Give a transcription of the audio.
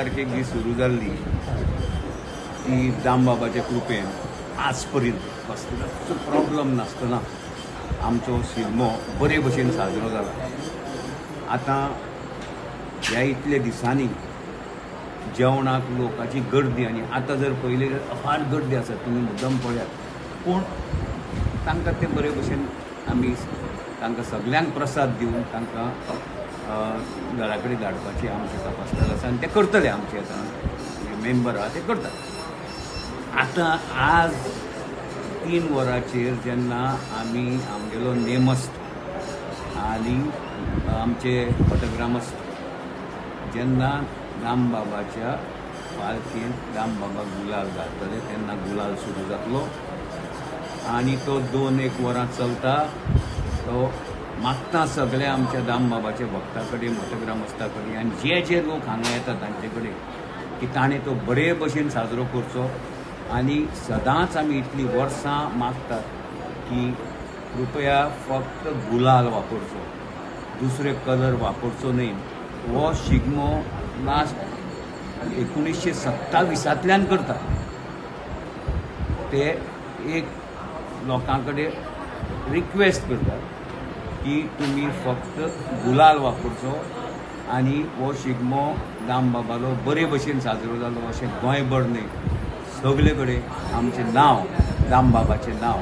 तारखेक जी सुरू जाल्ली ती दामबाबाच्या कृपेन आज पर्यंत कसलोच प्रॉब्लम नासतना आमचो शिगमो बरे भशेन साजरो जाला. आतां ह्या इतल्या दिसांनी जेवणाक लोकांची गर्दी आनी आतां जर पळयली जाल्यार अफाट गर्दी आसा, तुमी मुद्दम पळयात. पूण तांकां ते बरे भशेन आमी तांकां सगल्यांक प्रसाद दिवन तांकां घरा कडेन धाडपाची आमची कापास्ताद आसा आनी ते करतले. आमचे आतां मेंबर आहा ते करतात. आतां आज 3 वरांचेर जेन्ना आमी आमगेलो नेमस्त आनी आमचे फटग्रामस्त जेन्ना दामबाबाच्या पालखेंत दामबाबा गुलाल घालतले तेन्ना गुलाल सुरू जातलो आनी तो 2-1 वरां चलता. तो मागता सगळ्या आमच्या दामबाबाच्या भक्ता कडेन, मठग्रामस्था कडेन आनी जे जे लोक हांगा येता तांचे कडेन की ताणें तो बरे भशेन साजरो करचो. आनी सदांच आमी इतलीं वर्सां मागतात की कृपया फक्त गुलाल वापरचो, दुसरे कलर वापरचो न्हय. हो शिगमो लास्ट 1927 करता. ते एक लोकां कडेन रिक्वेस्ट करतात की तुमी फक्त गुलाल वापरचो आनी हो शिगमो दामबाबालो बरे भशेन साजरो जालो अशें गोंयभर न्हय सगळे कडेन आमचें नांव, दामबाबाचें नांव